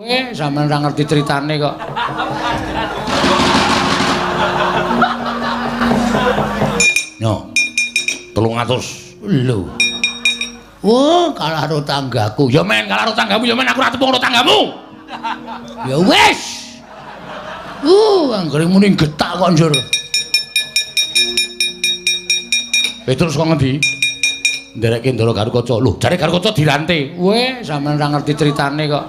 Kowe sampean ora ngerti critane kok. Yo. 300. Lho. Wah, kalah karo tanggaku. Ya men, kalah karo tanggamu, ya men aku ora tepung karo tanggamu. Ya wis. Anggere muni getak kok njur. Terus kok ngendi? Nderekke Ndara Garukaca. Lho, jare Garukaca dirante. Weh, sampean ora ngerti critane kok.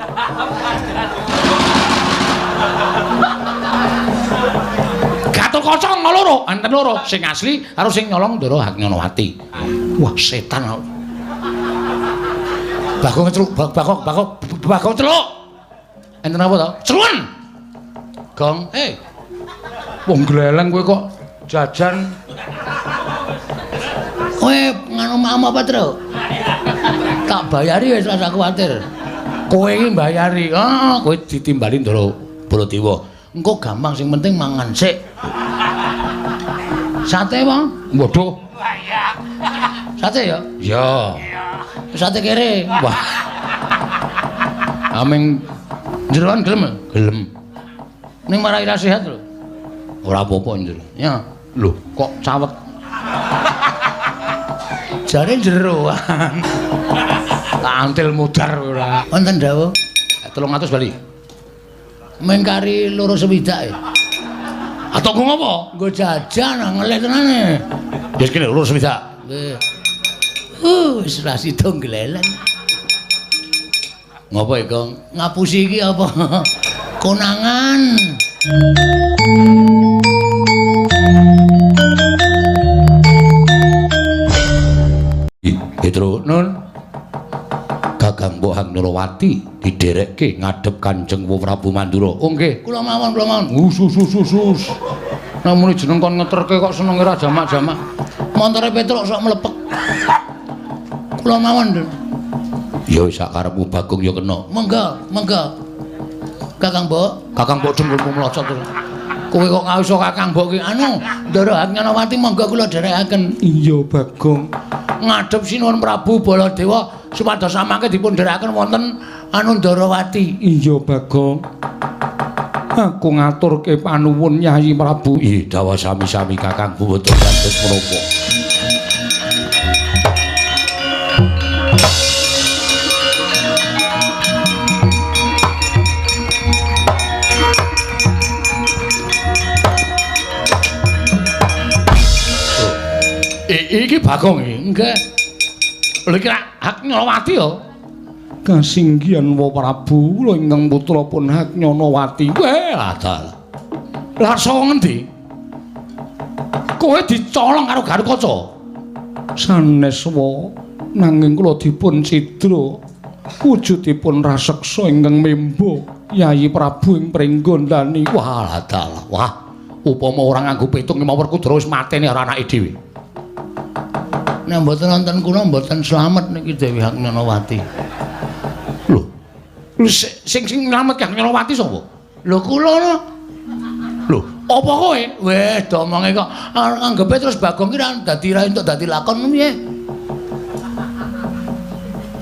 Gatotkaca ana loro, enten loro, sing asli karo sing nyolong Ndara Haknyanawati. Wah, setan kok. Bagong celuk, bagong celuk. Enten apa to? Celuen. Gong, Wong gleleng kowe kok jajan. Kowe nganu mam apa, Tru? Tak bayari wis rasa kuwatir. Kowe iki mbayari. Ah, kowe ditimbali Ndara Baladewa. Engko gampang sing penting mangan sik. Sate, Bang? Waduh. Sate ya? Iya. Sate kere. Wah. Aming jeroan gelem? Gelem. Ning marai ra sehat lho. Ora apa-apa njero. Ya. Lho, kok cawet? Jare jeroan. Tak antil mudar ora. Wonten dawuh 300 bali. Mengkari 260 e. Atau nggo ngopo? Nggo jajan ngelih tenane. Ya kene 260. Nggih. Wis ra sida gleleng. Ngopo iki, Gong? Ngapusi iki apa? Konangan. Petro Nun Kakang Mbok Hangnolowati diderekke ngadhep Kanjeng Prabu Mandura. Oh nggih, kula mawon, kula mawon. Sus. Namune jeneng kon ngeterke kok senenge ra jamak-jamak. Montore Petruk sok mlepek. Kula mawon, Dun. Ya wis sak karepmu Bagong ya kena. Monggo, monggo. Kakang Mbok, Kakang Mbok dengkulmu mlocot terus. Kowe kok iso Kakang Mbok ki anu, Ndara Haknyanawati monggo kula dherekaken. Iya, Bagong. Ngadhep Sinuwun Prabu Baladewa supados samangke dipun dherekaken wonten anu Ndarawati. Iya, Bagong. Aku ngaturke panuwun Yayi Prabu. Ih, dawa sami-sami Kakang mboten dados menapa. Iki Bagong iki. Nggih. Lha iki Haknyanawati ya. Kasinggihan wa Prabu, kula ingkang putra pun Haknyanawati. Weh, dalah. Lah saka ngendi? Kowe dicolong karo Garukaca. Sanes wa, nanging kula dipun cidra. Wujudipun raseksa ingkang memba Yayi Prabu ing Pringgondani. Wah, dalah. Wah, upama ora nganggo petung mawon Werkudara wis mateni karo anake dhewe. Nek mboten wonten kula mboten slamet niki Dewi Haknyanawati. Lho, sing sing nylametke Haknyanawati sapa? Lho kula no. Lho, apa kowe? Weh, domonge kok anggepe terus Bagong ki ra dadi ra entuk dadi lakon piye?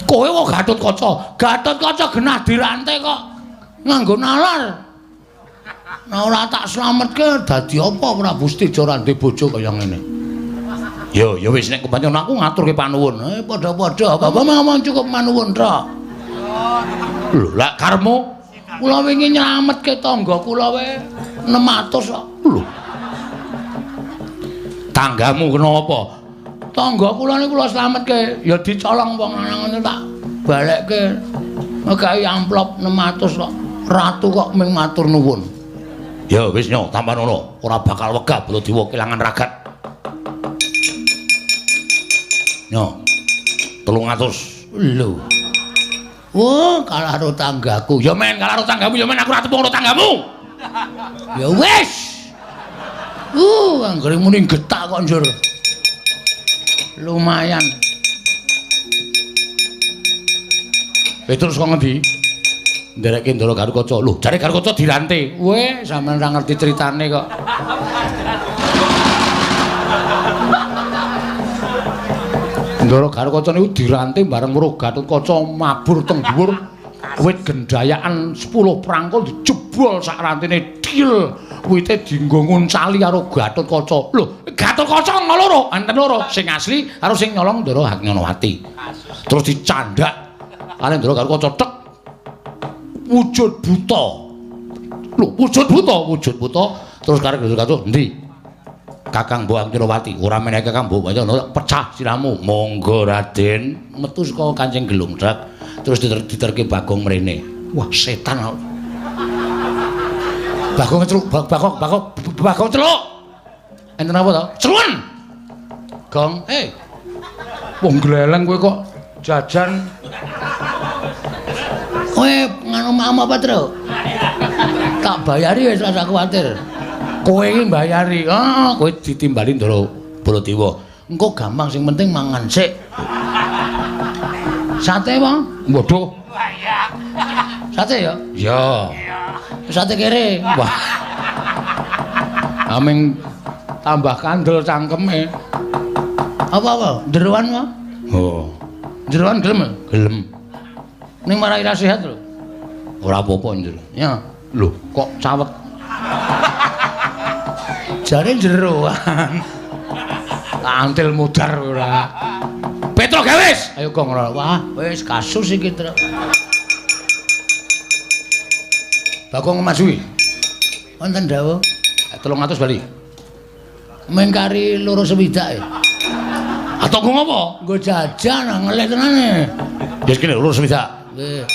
Kowe kok Gatotkaca, Gatotkaca genah dirante kok nganggo nalar. Nah ora tak slametke dadi apa Prabu Setija ora ndek bojo kaya ngene. Yo, ya wis nek kepancen aku ngaturke panuwun. Padha-padha, apa mawon cukup manuwun tok. Lho, lak karepmu? Kula wingi nylametke tangga kula wae 600 kok. Lho. Tanggamu kena apa? Tangga kula niku kula slametke, ya dicolong wong lanang ngono tak balekke. Nggawe amplop 600 kok. Ratu kok mung matur nuwun. Ya wis nyo, tampanono, ora bakal wegah Baladewa kelangan ragat. Nyo. 300. Lho. Wah, kalah karo tanggaku. Ya men, kalah karo tanggamu, ya men aku ora tepung karo tanggamu. Ya wis. Anggere muni getak kok njur. Lumayan. Terus kok ngendi? Nderekke Ndara Garukaca. Lho, jare Garukaca dirante. Weh, sampean ora ngerti critane kok. Ndara Garukaca niku dirante bareng weruh Gatotkaca mabur teng dhuwur. Wit gendayaan 10 prangkul dijebol sak rantene dil. Wite dienggo nguncali karo Gatotkaca. Lho, Gatotkaca ana loro, enten loro, sing asli karo sing nyolong Ndara Haknyanawati. Terus dicandak karo Ndara Gatotkaca tek. Wujud buta. Lho, wujud buta, wujud buta terus karo Gatotkaca endi? Kakang Mbok Haknyanawati, ora menehi Kakang Mbok pecah siramu. Monggo Raden, metu saka kancing gelung trek terus diterke Bagong mrene. Wah, setan. Bagong celuk, Bagong, Bagong, Bagong celuk. Enten apa to? Celuen. Gong, eh. Wong gleleng kowe kok jajan. Kowe nganu mam apa, Tru? Tak bayari wis ora kuwatir. Kowe iki mbayari. Ah, kowe ditimbali Ndara Baladewa. Engko gampang sing penting mangan sik. Sate, Bang? Waduh. Sate ya? Iya. Sate kere. Wah. Aming tambah kandel cangkeme. Apa-apa? Jeroan wae? Oh. Jeroan gelem? Gelem. Ning marai ra sehat lho. Ora apa-apa njero. Ya. Lho, kok cawet. Jare jeroan. Antil mudar ora. Petro Gawis. Ayo gong ora. Wah, wis kasus iki, Tru. Bagong maju. Wonten dawuh 300 bali. Mengkari 2 swidak e. Atau nggo ngopo? Nggo jajan ngelih tenane. Wis kene 2 swidak. Nggih.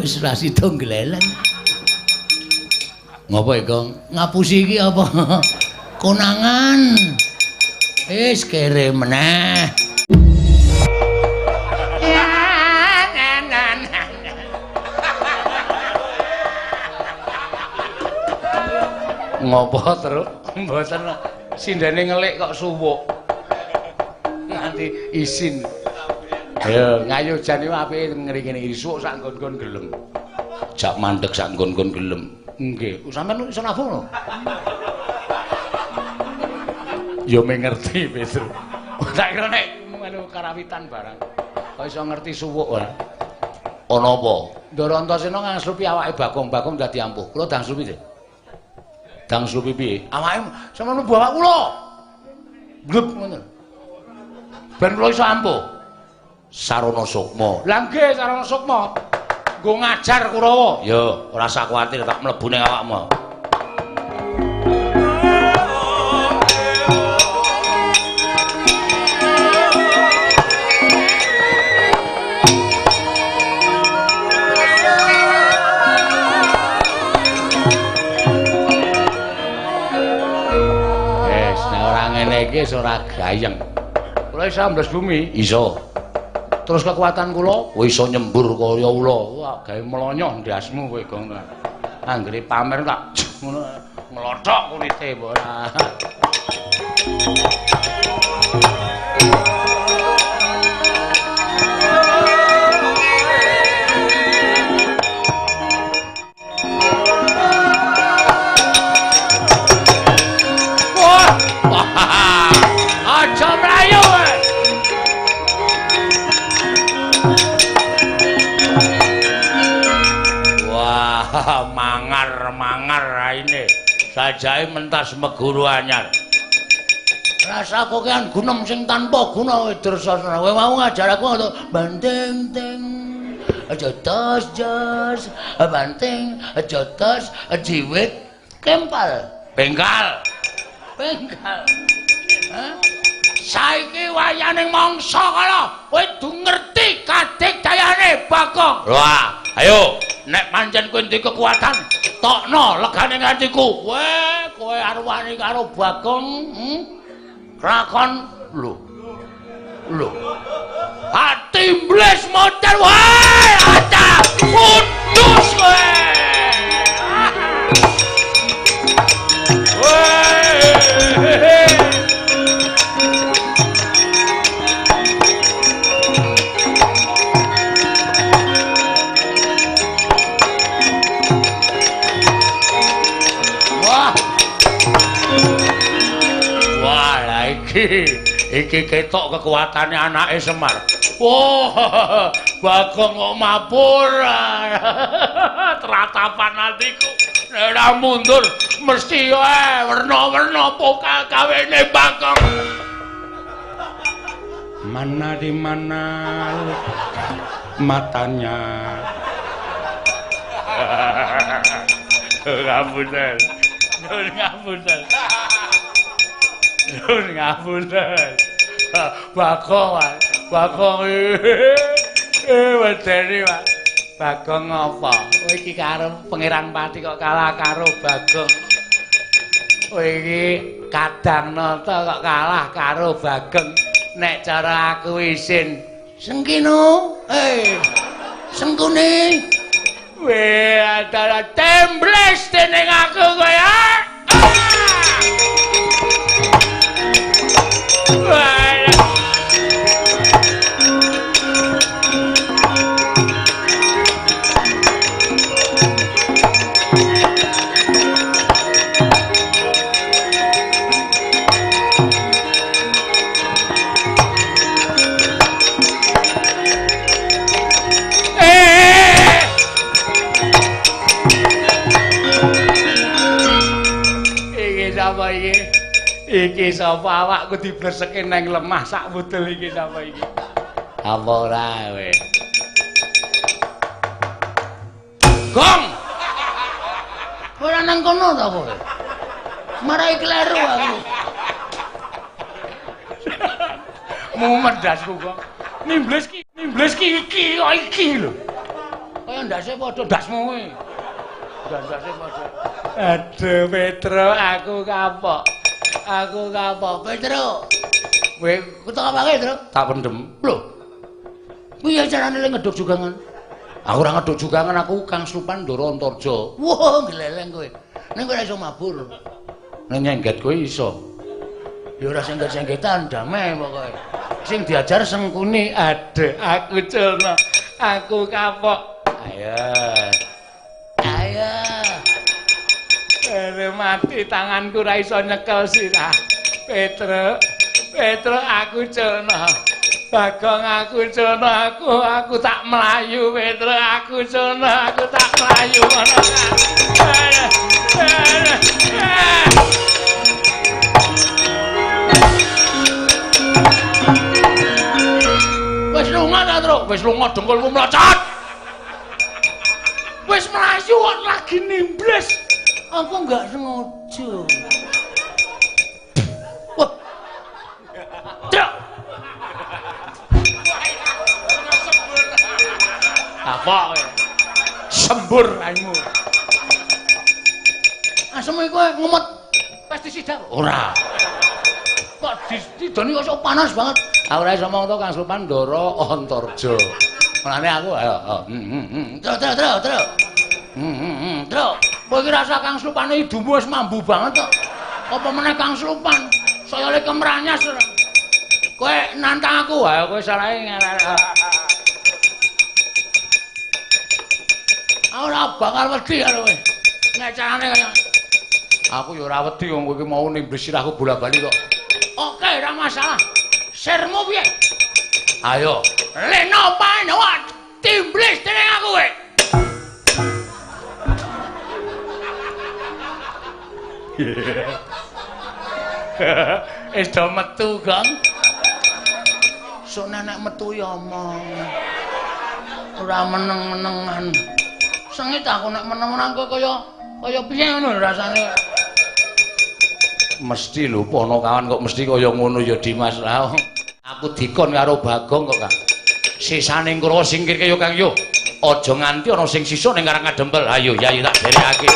Wis ra sida gleleng. Ngopo iki, Gong? Ngapusi iki apa? Konangan. Wis kere meneh. Ngopo terus? Mboten sindene ngelik kok suwuk. Nganti isin. Ayo ngayu jan iki apike ngeri ngene iki suwuk sak nggon-nggon gelem. Jak mandeg sak nggon-nggon gelem. Nggih, sampean iso nabung lho. Ya mengerti, Petro. Tak kira nek melu karawitan barang. Kok iso ngerti suwuk ora? Ana apa? Ndara Antasena ngangslupi awake Bagong, Bagong dadi ampuh. Kula dangslupi sih. Dangslupi piye? Awake sampean mlebu awak kula. Glep ngono. Ben kula iso ampuh. Sarana sukma. Lah nggih sarana sukma. Nggo ngajar Kurawa. Ya, ora usah kuwatir tak mlebu ning awakmu. Wes, nek ora ngene iki wis ora gayeng. Kula iso ambles bumi? Iso. Terus kekuatan kula, kowe iso nyembur kaya ula. Wah, gawe mlonyoh ndasmu kowe, Gong. Anggere pamer tak ngono nglothok kulite ora. Wah, aja mlayu kowe. Mangar-mangar raine sajae mentas meguru anyar. Rasa kokean gunem sing tanpa guna Dursasana. Kowe mau ngajar aku ngono banting ting aja tos jos banting aja tos jiwit kempal bengkal bengkal. Hah? Saiki wayaning mangsa kala kowe du ngerti kadigdayane Bagong. Wah, ayo nek pancen kowe duwe kekuatan tokno legane atiku. Kowe kowe arep wani karo Bagong, Krakon lho. Lho. Ati mbles model wae aca putus kowe. Wah. Wah, lah iki iki ketok kekuatane anake Semar. Wah, Bagong kok mabur. Tratapan atiku. Nek ora mundur mesti werna-werna pokal kawene Bagong. Mana di mana matanya. Ngapunten. Nyuwun ngapunten. Nyuwun ngapunten. Bagong, Bagong. Wedeni, Pak. Bagong apa? Kowe iki karo Pangeran Pati kok kalah karo Bagong. Kowe iki Kadang Nata kok kalah karo Bagong. Nek cara aku isin. Sengkino, Sengkune. Weh, adalah tembles dening aku kowe. Iki sapa awakku dibleseke nang lemah sak wudel iki sapa iki? Apa ora kowe? Gong. Ora nang kono ta kowe? Marai kleru aku. Mumet ndasku kok. Nimbles ki iki kok iki lho. Kaya ndase padha ndasmu kuwi. Ndase padha. Aduh Petro aku kapok. Aku kapok Petro. Kowe ketok apake, Tru? Tak pendem. Lho. Piye carane le ngeduk jugangan? Aku ora ngeduk jugangan, aku Kang Slupan Ndara Antarja. Wah, gleleng kowe. Ning kowe ora iso mabur. Ning nyengget kowe iso. Ya ora sengget-senggetan, damai pokoke. Sing diajar Sengkuni, aduh aku culno. Aku kapok. Ayo. Ayo. Ere mati tanganku ora iso nyekel sirah. Petro, Petro aku culno. Bagong aku culno, aku tak mlayu Petro, aku culno, aku tak mlayu ngono. Wis lunga ta, Tru? Wis lunga dengkulmu mlocot. Wis mlayu kok lagi nimbles. Aku enggak sengaja. Wah. Truk. Apa kowe? Sembur raimu. Asem iku ngemut pestisida. Ora. Kok didoni kok panas banget. Aku ora iso omong to Kang Slupan Ndara Antarja. Mulane aku ayo. Truk truk truk truk. Truk. Kowe iki rasa Kang Slupane idumu wis mambu banget kok. Apa meneh Kang Slupan? Saya le kemranyas. Kowe nantang aku, ayo kowe salahe ngelek. Aku ora bakal wedi karo kowe. Nek carane kaya aku ya ora wedi wong kowe iki mau nimblis sirahku bola-bali kok. Oke, ora masalah. Sirmu piye? Ayo, leno panawat timblis dening aku kowe. Wis do metu, Gong. Sok nenek metu ya omong. Ora meneng-menengan. Sengit aku nek meneng-meneng kok kaya piye ngono rasane. Mesti lho ponokawan kok mesti kaya ngono ya Dimas. Lah aku dikon karo Bagong kok, Kang. Sisane Kurawa singkirke yo Kang yo. Aja nganti ana sing sisa ning Karang Kadempel. Ayo yayi tak derekake.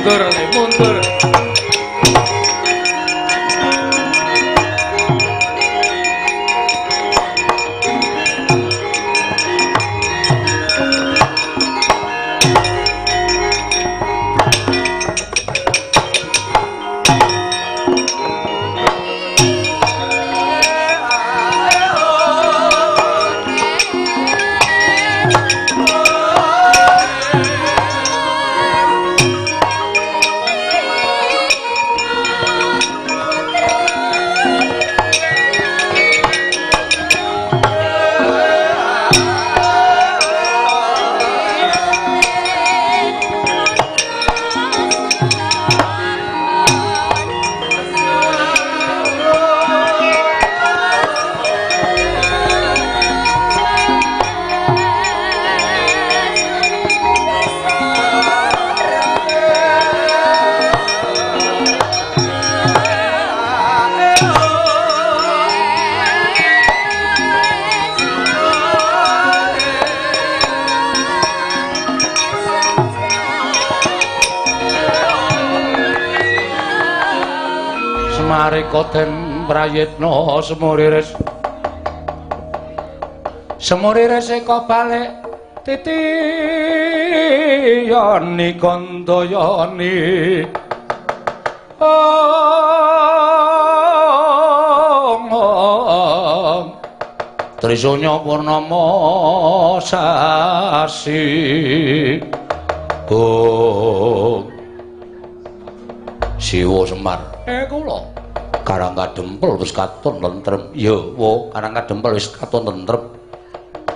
Mundur, mundur. Semarika den prayitna semuriris. Semuriris eka balik titiyani kandayani. Trisanya purnama sasi. Oh. Siwa Semar. Kula Karang Kadempel wis katon tentrem. Ya, wo, Karang Kadempel wis katon tentrem.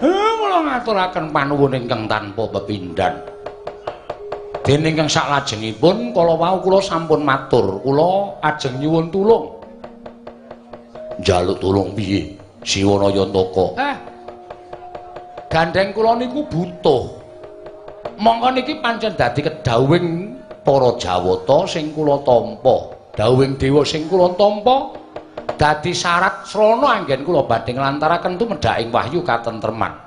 Kula ngaturaken panuwun ingkang tanpa pepindhan. Dene ingkang saklajengipun kala wau kula sampun matur, kula ajeng nyuwun tulung. Njaluk tulung piye? Siwa Nayantaka. Gandheng kula niku butuh. Mongko niki pancen dadi kedhawuhing para Jawata sing kula tampa. Dawuhing dewa sing kula tampa dadi syarat srana anggen kula badhe nglantaraken tumedhaking wahyu katentreman.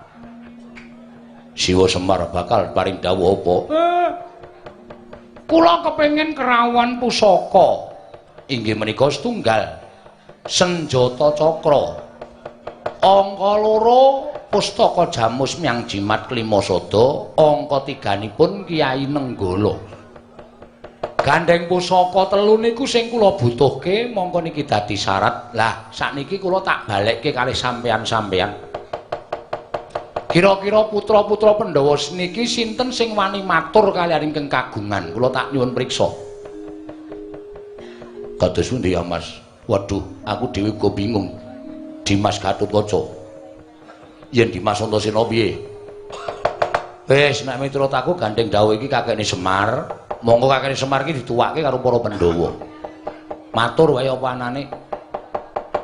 Siwa Semar bakal paring dawuh apa? Kula kepengin kerawuhan pusaka. Inggih menika setunggal senjata cakra. Angka loro pustaka jamus miang jimat klima sada, angka tiganipun Kyai Nenggala. Gandheng pusaka telu niku sing kula butuhke, mongko niki dadi syarat. Lah sakniki kula tak balekke kalih sampeyan-sampeyan. Kira-kira putra-putra Pandhawa niki sinten sing wani matur kaliyan ingkang kagungan? Kula tak nyuwun priksa. Kados pundi ya, Mas? Waduh, aku dhewe uga bingung. Dimas Gatotkaca. Yen Dimas Antasena piye? Wis nek miturut aku gandheng dawuh iki kakekne Semar. Monggo kakekne Semar iki dituwake karo para Pandhawa. Matur wae apa anane.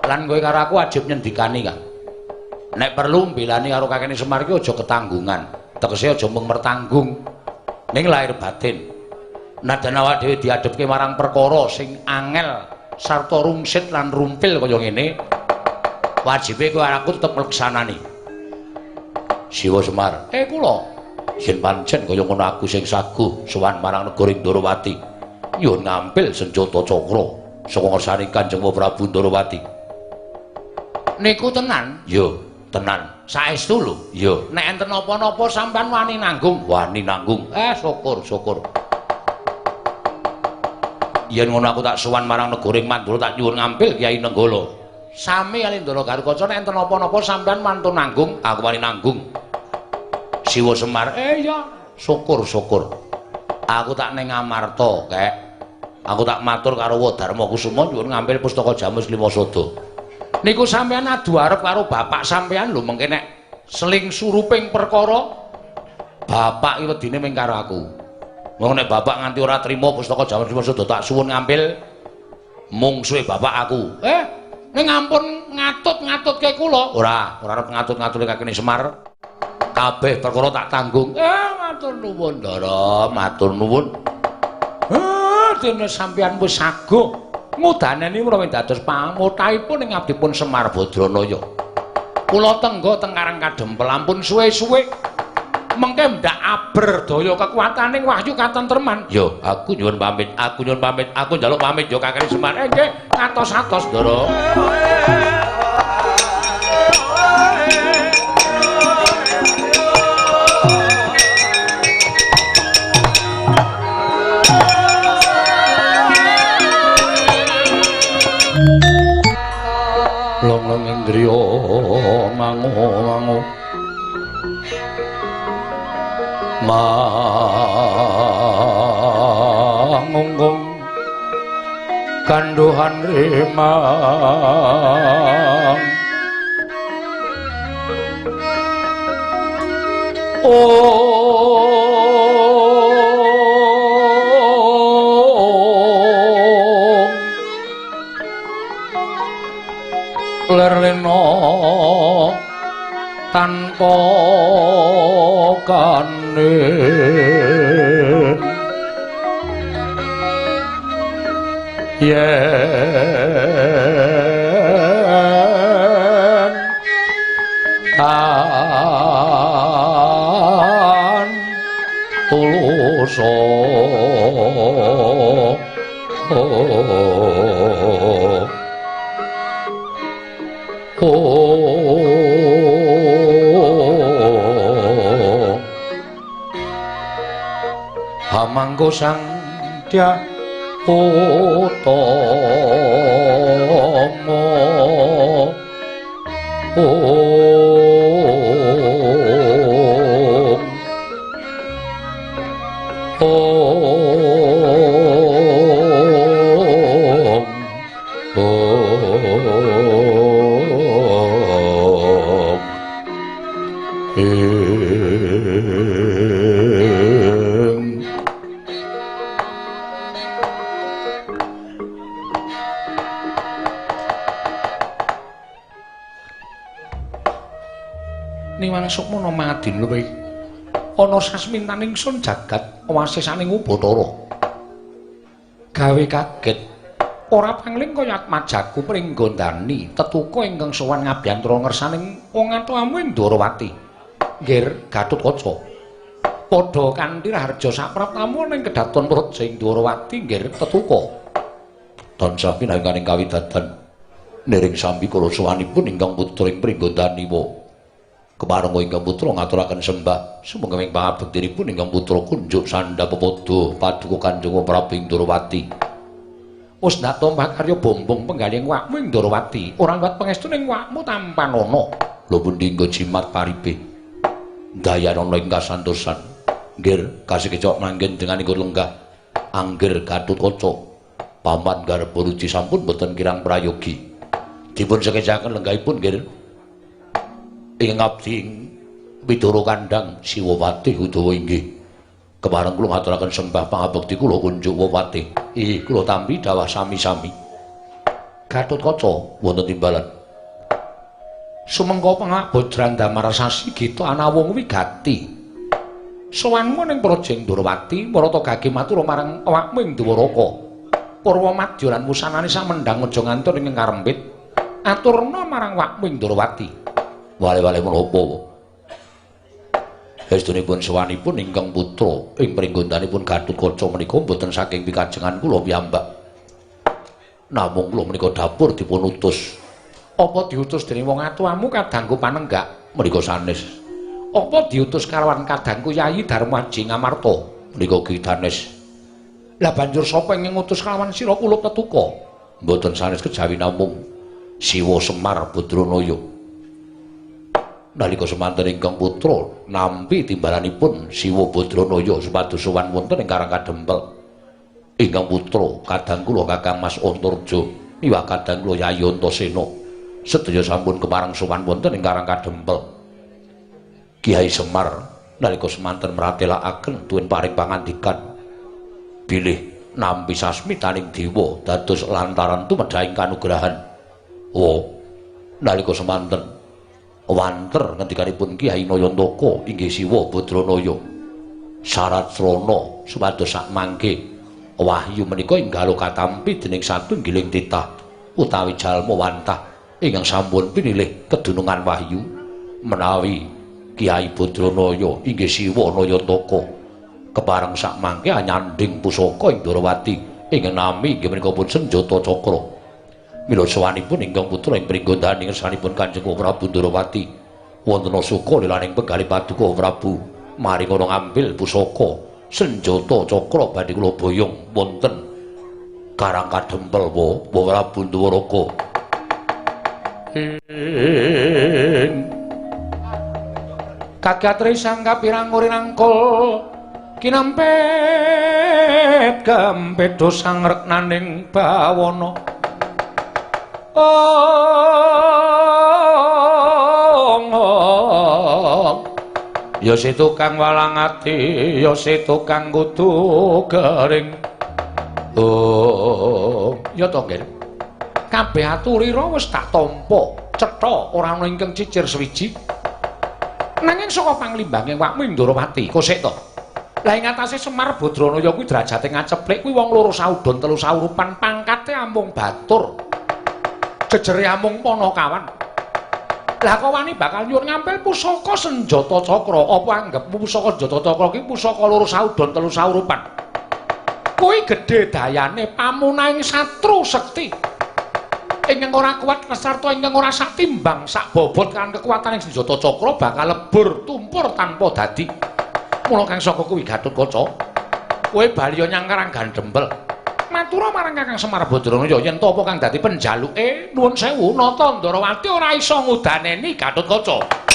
Lan kowe karo aku wajib nyendikani, Kang. Nek perlu mbelani karo kakekne Semar iki aja ketanggungan. Tegese aja mung mertanggung. Ning lahir batin. Najan awak dhewe diadhepke marang perkara sing angel sarta rungsit lan rumpil kaya ngene, wajibe kowe aku tetep mleksanani. Siwa Semar. Kula yen pancen kaya ngono aku sing saguh sowan marang negara Ndorowati. Nyuwun ngampil senjata cakra saka ngersane Kanjeng Prabu Ndorowati. Niku tenan? Ya, tenan. Saestu lho. Ya, nek enten napa-napa sampean wani nanggung? Wani nanggung. Syukur, syukur. Yen ngono aku tak sowan marang negara Mandura tak nyuwun ngampil Kyai Nenggala. Sami kali Ndara Garukaca nek enten napa-napa sampean mantun nanggung, aku wani nanggung. Siwa Semar, iya, syukur syukur. Aku tak ning Amarta, Kek. Aku tak matur karo Wadarma Kusuma nyuwun ngambil pustaka Jamus Lima Sada. Niku sampean adu arep karo bapak sampean lho mengke nek seling suruping perkara bapak iki wedine ming karo aku. Wong nek bapak nganti ora trima pustaka Jamus Lima Sada tak suwun ngambil mungsuhe bapak aku. Ning ampun ngatut-ngatutke kula. Ora, ora arep ngatut-ngatutke kakene Semar. Kabeh perkara tak tanggung. Matur nuwun, Ndara, matur nuwun. Dene sampeyan wis saguh ngudaneni menawi dados pamotahipun ing abdipun Semar Badranaya. Kula tengga teng Karang Kadempel ampun suwe-suwe. Mengke ndak aberdaya kekuataning wahyu katentreman. Yo, aku nyuwun pamit, aku nyuwun pamit, aku njaluk pamit yo kakene Semar. Nggih, ngatos-atos, Ndara. Long-long indriya mangu-mangu. Mangunggung kanduhan rimang. Om lerlena tanpa kanen yen tan tulusa. Oh Hamanggo Sang Dyah Utama Om Om Om Ing Niwang Sukmana mangadin luwih ana sasmintaning sun jagat wasesaning Ubathara. Gawe kaget ora pangling kaya atmajaku pringgondani tetuka ingkang sowan ngabiyantara ngersaning wong atuamu ing Ndorowati. Nggir Gatotkaca. Padha kanthi raharja sapraptamu ning kedaton praja ing Ndorowati nggir tetuka. Tansah pinanganing kawidadan niring sambi kula sowanipun ingkang putra ing pringgondani wa. Kemareng ingkang putra ngaturaken sembah sumangga ing pangabektinipun ingkang putra kunjuk sandha pepadha paduka Kanjeng Prabu ing Ndorowati. Wis ndak tampa karya bombong penggalih wakmu ing Ndorowati, ora liwat pangestu ning wakmu tampanana. Lho pundi nggo jimat paripe. Dayanana ing kasantosan. Nggir kasekecok manggen dengan ikut lenggah. Angger Gatotkaca. Paman Garba Ruci sampun boten kirang prayogi. Dipun sekecaken lenggahipun nggir. Ing abdi Widara Kandhang Siwawati Udawa inggih. Kepareng kula ngaturaken sembah pangabekti kula kunjuk Wawati. Ih kula tampi dawah sami-sami. Gatotkaca wonten timbalan. Sumengko pangabodran damar sasi gita anawung wigati. Sowanmu ning praja ing Ndorowati marata gage matur marang awakmu ing Dwaraka. Purwa madya lan wusanane samendhang aja ngantur ing karempit. Aturna marang awakmu ing Ndorowati. Wale-wale menapa? Estunipun sowanipun ingkang putra ing pringgondhanipun Gatotkaca menika mboten saking pikajengan kula piyambak. Namung kula menika dapur dipun utus. Apa diutus dening wong atuamu kadangku panenggak menika sanes. Apa diutus kalawan kadangku Yayi Darmaji Ngamarta menika ki sanes. Lah banjur sapa ing ngutus kalawan sira kula tetuka? Mboten sanes kejawi namung Siwa Semar Badranaya. Nalika semanten ingkang putra nampi timbalanipun Siwa Badranaya supados sowan wonten ing Karang Kadempel. Ingkang putra kadang kula Kakang Mas Antarja miwah kadang kula Yayi Antasena sedaya sampun kepareng sowan wonten ing Karang Kadempel. Kiai Semar nalika semanten mratelakaken tuwin paring pangandikan bilih nampi sasmitaning dewa dados lantaran tumedhahing kanugrahan. Wa nalika semanten wanter ngendikanipun Kyai Nayantaka inggih Siwa Badranaya syarat srana supados sakmangke wahyu menika enggal katampi dening satunggiling titah utawi jalma wantah ingkang sampun pinilih kedunungan wahyu menawi Kyai Badranaya inggih Siwa Nayantaka kepareng sakmangke anyandhing pusaka ing Ndorowati ingkang nami inggih menika pun senjata cakra. Mila sowanipun ingkang putra ing pringgondani ngersanipun Kanjeng Prabu Ndorowati wonten suka lilaning penggalih paduka Prabu mari ngono ngambil pusaka senjata cakra badhe kula boyong wonten Karang Kadempel wa Prabu Ndwaraka. Kagatri sang kapirang urinangkul kinampet gampedo sang reknaning bawana. Ya si tukang walang ati, ya si tukang kudu garing. Oh, ya to, Nggir. Kabeh aturira wis tak tampa, cetha ora ana ingkang cicir suwiji. Nanging saka panglimbange awakmu ing Ndorowati, kosek to. Lah ing atase Semar Badranaya kuwi derajate ngaceplik kuwi wong loro saudon telu saurupan pangkate amung batur. Jejere amung panakawan. Lah kok wani bakal nyuwun ngampil pusaka senjata cakra? Apa anggepmu pusaka senjata cakra ki pusaka loro saudon telu saurupan? Kuwi gedhe dayane pamunahing satru sekti. Ingkang ora kuat sarta ingkang ora satimbang sak bobot kan kekuatan ing senjata cakra bakal lebur tumpur tanpa dadi. Mula kang saka kuwi Gatotkaca, kowe bali nyang Karang Gandempel. Matura marang Kakang Semar Badranaya yen to apa kang dadi penjaluke nuwun sewu Nata Ndarawati ora iso ngudaneni Gatotkaca.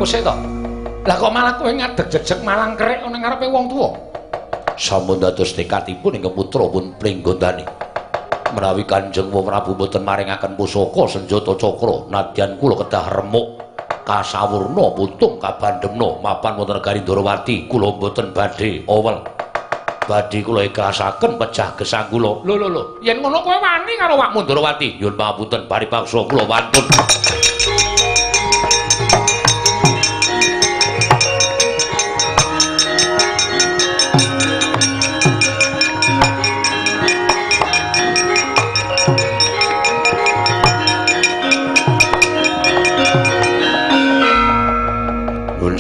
Kosek to? Lah kok malah kowe ngadeg jejeg malang kerek ana ngarepe wong tuwa? Sampun dados tekadipun ingkang putra pun Pringgondani. Menawi Kanjeng Prabu mboten maringaken pusaka senjata cakra, nadyan kula kedah remuk kasawurna putung kabandemna mapan wonten negari Ndarawati, kula mboten badhe owel. Badhe kula ikhlasaken pejah gesang kula. Lho lho lho, yen ngono kowe wani karo awakmu Ndarawati? Nyuwun pangapunten, paripaksa kula wantun.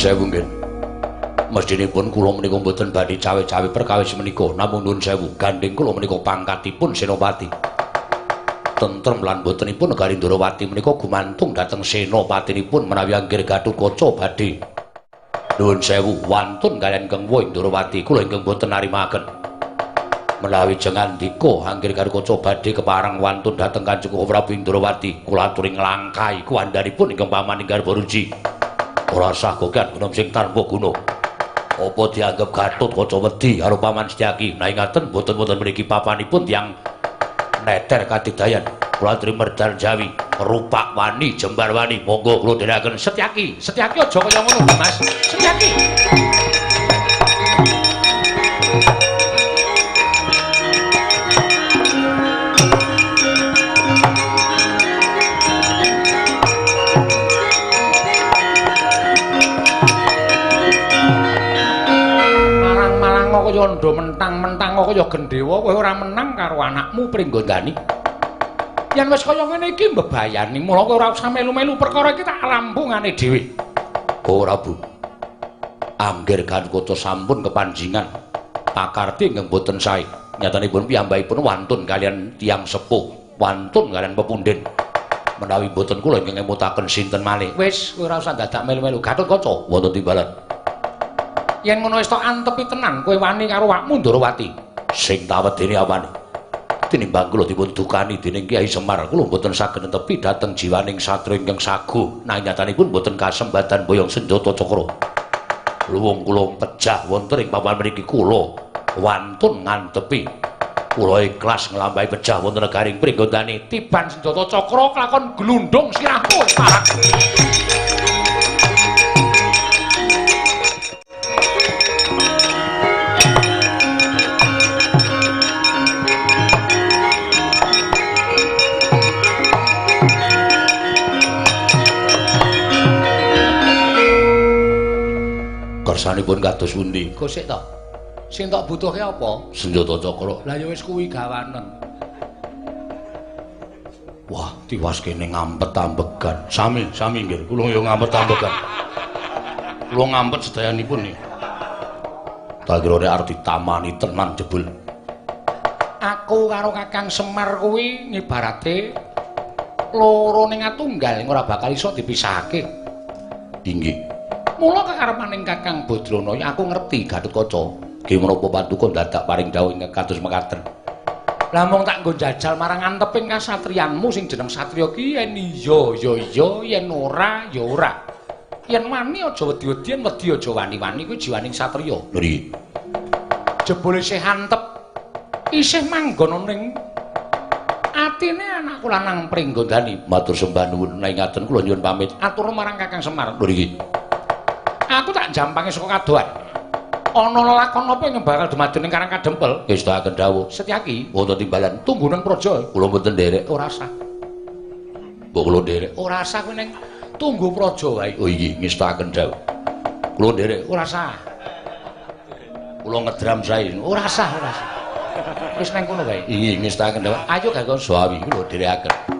Sewu nggih. Mestinipun kula menika mboten badhe cawe-cawe perkawis menika, namung nuwun sewu gandheng kula menika pangkatipun senopati. Tentrem lan botenipun negari Ndarawati menika gumantung dhateng senopatinipun menawi anggir Gatotkaca badhe nuwun sewu wantun kaliyan Kengwa Ndarawati kula ingkang boten narimaken. Menawi jengandika anggir Gatotkaca badhe kepareng wantun dhateng Kanjeng Prabu Ndarawati kula aturi nglangkai kuwandhanipun ingkang paman ing Garbaruji. Ora sah gogan gunem sing tanpa guna. Apa dianggep Gatotkaca wedi karo paman Setyaki? Nah ingaten mboten-mboten mriki papanipun tiyang neter kadidayan. Kula aturi merdar Jawi, rupak wani, jembar wani. Monggo kula dherekaken Setyaki. Setyaki aja kaya ngono, Mas. Setyaki. Kaya ndha mentang-mentang kaya gendhewa kowe ora menang karo anakmu Pringgondani. Yen wis kaya ngene iki mbebayani, mula kowe ora usah melu-melu perkara iki tak rampungane dhewe. Ora, Bu. Angger Gatotkaca sampun kepanjingan pakarti ingkang boten sae. Nyatanipun piyambakipun wantun kaliyan tiyang sepuh, wantun kaliyan pepundhen. Menawi boten kula ingkang ngemutaken sinten malih. Wis, kowe ora usah dadak melu-melu Gatotkaca. Wonten timbalan. Yen ngono wis tok antepi tenan kowe wani karo awakmu Ndarawati. Sing tawedene apane? Tinimbang kula dipun dukani dening Kyai Semar, kula mboten saged netepi dhateng jiwaning satriya ingkang saguh. Nanging nyatanipun mboten kasembatan boyong senjata cakra. Luwung kula pejah wonten ing papan mriki kula wantun ngantepi. Kula ikhlas nglampahi pejah wonten negaring Pringgondani. Tiban senjata cakra kelakon glundung sirahmu parak. Kersanipun kados pundi? Gosik to. Sing tok butuhke apa? Senjata cakra. Lah ya wis kuwi gawanen. Wah, tiwas kene ngampet ambegan. Sami, sami nggih. Kula ya ngampet ambegan. Kula ngampet sedayanipun nggih. Tak kira nek arep ditamani tenan jebul. Aku karo Kakang Semar kuwi ngibarate loro ning atunggal ora bakal iso dipisahake. Inggih. Mula kekarepaning Kakang Badranaya aku ngerti Gatotkaca. Nggih menapa paduka dadak paring dawuh ingkang kados mekaten. Lah mung tak nggo jajal marang anteping kasatriyanmu sing jeneng satriya ki yen iya ya iya, yen ora ya ora. Yen wani aja wedi-wedi, yen wedi aja wani-wani kuwi jiwaning satriya. Nggih. Jebule isih antep, isih manggon ning atine anakku lanang Pringgondani. Matur sembah nuwun, nek ngaten kula nyuwun pamit. Atur marang Kakang Semar. Nggih. Aku tak jampange saka kadohan. Ana lelakon apa yang bakal dumadi ning Karang Kadempel? Ngestakaken dawuh. Setyaki, wonten timbalan tunggu nang praja. Kula mboten nderek. Ora sah. Mbok kula nderek. Ora sah kowe ning tunggu praja wae. Oh iki ngestakaken dawuh. Kula nderek. Ora sah. Kula ngedram sae. Ora sah, ora sah. Wis nang kono wae. Inggih ngestakaken dawuh. Ayo gak Sawi kula nderekaken.